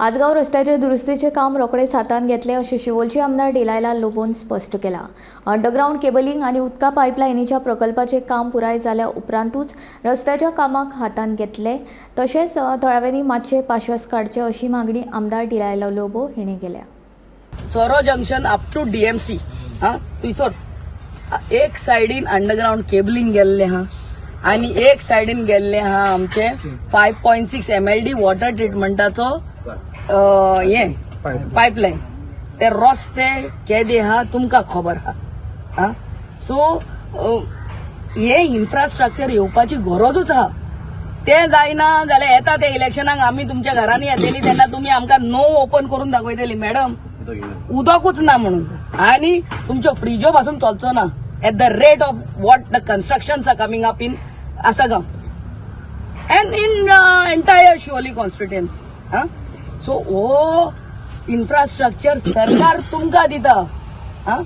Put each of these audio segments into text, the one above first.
आजगांव रस्त्याचे दुरुस्तीचें काम रोखडेच हातांत घेतले अशें शिवोलचे आमदार डिलायला लोबोन स्पश्ट केलां. अंडरग्रावंड केबलिंग आनी उदका पायपलायनीच्या प्रकल्पाचें काम पुराय जाल्या उपरांतूच रस्त्याच्या कामाक हातांत घेतले. तशेंच थळाव्यांनी मातशें पाशस काडचें अशी मागणी आमदार डिलायला लोबो हिणें केल्या. सोरो जंक्शन अप टू डीएमसी हा, थंयसर एक सायडीन अंडरग्रावंड केबलिंग गेल्लें आहा आनी एक सायडीन गेल्लें आहा आमचे 5.6 MLD water ट्रिटमेंटाचो हें पायपलायन. ते रस्ते केदे आहा तुमकां खबर आहा. आं, सो हे इन्फ्रास्ट्रक्चर येवपाची गरजूच आहा. ते जायना जाल्यार येता ते इलेक्शनाक आमी तुमच्या घरांनी येतली तेन्ना तुमी आमकां नो ओपन करून दाखयतली, मॅडम, उदकूच ना म्हणून आनी तुमच्यो फ्रिजो पासून चलचो ना at the rate of what the constructions are coming up in Assagao and in entire Siolim constituency. So हो इन्फ्रास्ट्रक्चर सरकार तुमकां दिता. आं,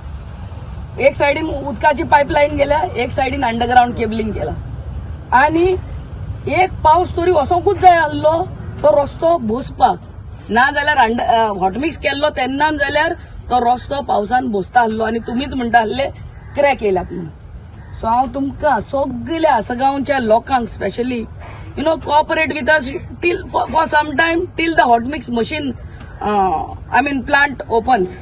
एक सायडीन उदकाची पायपलायन गेल्या, एक सायडीन अंडरग्रावंड केबलिंग गेला आनी एक पावस तरी वचोंकूच जाय आसलो तो रस्तो बसपाक. ना जाल्यार हॉटमिक्स केल्लो तेन्ना जाल्यार तो रस्तो पावसान बसता आसलो आनी तुमीच म्हणटा आसले क्रॅक येयल्यात म्हणून. सो हांव तुमकां सगल्या आसगांवच्या लोकांक specially cooperate with us till for some time, till the hot mix machine, I mean, plant opens.